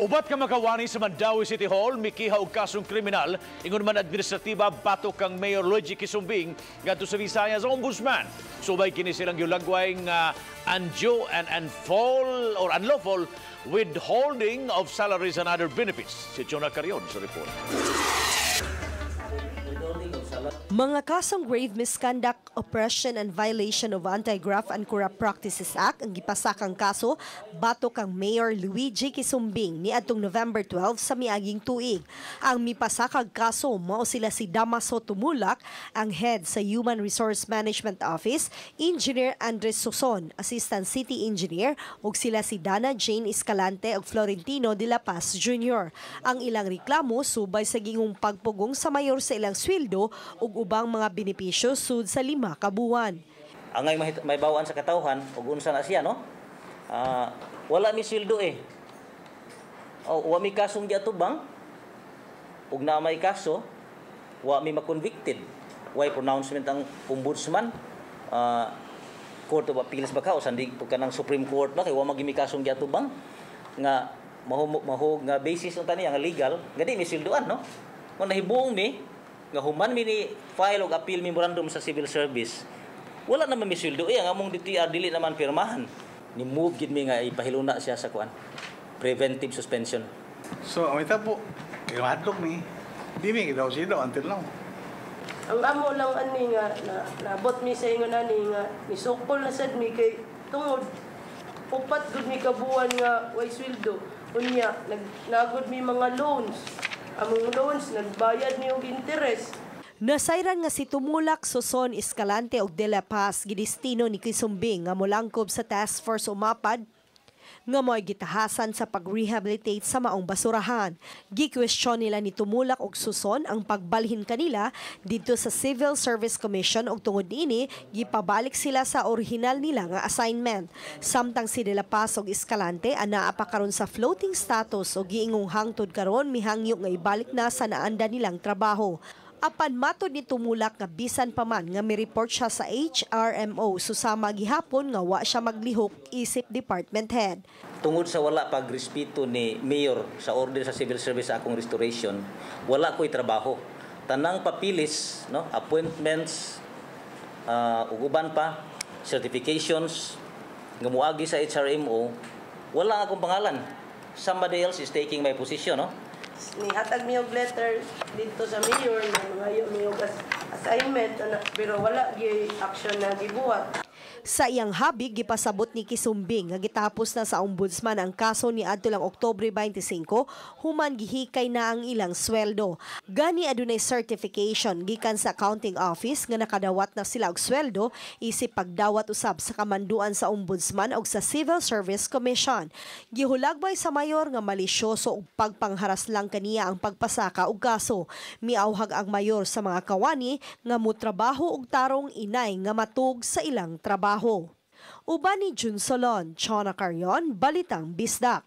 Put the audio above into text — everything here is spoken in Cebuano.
Upat ka makawani sa Mandaue City Hall mikiha og kasong kriminal ingon man administratiba batok kang Mayor Luigi Quisumbing ngadto sa Visayas Ombudsman. Subay kini silang gihulagway nga undue and unfall or unlawful withholding of salaries and other benefits. Si Jonah Carion sa report. Mga kasong grave misconduct, oppression and violation of Anti-Graft and Corrupt Practices Act ang gipasakang kaso batok kang Mayor Luigi Quisumbing niadtong November 12 sa miaging tuig. Ang mipasakag kaso mao sila si Damaso Tumulak, ang head sa Human Resource Management Office, Engineer Andres Suson, Assistant City Engineer, ug sila si Dana Jane Escalante ug Florentino de la Paz Jr. Ang ilang reklamo subay sa gingong pagpugong sa mayor sa ilang sweldo ug ubang mga benepisyo sud sa 5 ka buwan. Angay may bawaan sa katawhan ug unsa na siya, no? Wala mi sweldo eh. O wa mi kasong giatubang ug na may kaso, wa mi ma-convicted. Way pronouncement ang ombudsman, Court of Appeals ba ka o sandig pagka ng Supreme Court ba kay wa magimi kasong giatubang nga mahumog mahog nga basis unta niya nga legal nga di mi sweldoan, no? Kung nahibuong mi nga human mi ni file og appeal memorandum sa civil service, wala naman mi sweldo eh. Ang among DTR dili naman pirmahan. Ni move gid mi nga ipahiluna siya sa kuan, preventive suspension. So, ang po, kay mahadlok mi, di mi daw siya until now. Ang amo lang ani nga na naabot mi sa ingon ani nga nisukol na sad mi kay tungod 4 gud mi ka buwan nga way sweldo. Unya nag nagod mi mga loans, among loans nagbayad mi og interest. Nasayran nga si Tumulak, Suson, Escalante ug De La Paz gidestino ni Quisumbing nga molangkob sa Task Force Umapad nga mo'y gitahasan sa pag-rehabilitate sa maong basurahan. Gikwestiyon nila ni Tumulak og Suson ang pagbalhin kanila didto sa Civil Service Commission ug tungod niini gipabalik sila sa orihinal nila nga assignment. Samtang si De La Paz ug Escalante anaa pa karon sa floating status ug giingong hangtod karon mihangyo nga ibalik na sa naanda nilang trabaho. Apan matod ni Tumulak nga bisan pa man nga mi-report siya sa HRMO, susama gihapon nga wa siya maglihok isip department head. Tungod sa wala pagrespeto ni mayor sa order sa civil service sa akong restoration, wala ko'y trabaho. Tanang papilis, no, appointments, ug uban pa, certifications nga moagi sa HRMO, wala akong pangalan. Somebody else is taking my position, no? Nihatag mi og letter didto sa mayor nga mangayo mi og assignment ana, pero wala gyud action na gibuhat. Sa iyang habig, gipasabot ni Quisumbing nga gitapos na sa ombudsman ang kaso ni adto lang Oktubre 25 human gihikay na ang ilang sweldo. Gani adunay certification gikan sa accounting office nga nakadawat na sila og sweldo isip pagdawat usab sa kamanduan sa ombudsman og sa Civil Service Commission. Gihulagbay sa mayor nga malisyoso og pagpangharas lang kaniya ang pagpasaka og kaso. Miawhag ang mayor sa mga kawani nga motrabaho og tarong inay nga matug sa ilang trabaho. Uban ni Jun Solon, Chona Carion, Balitang Bisdak.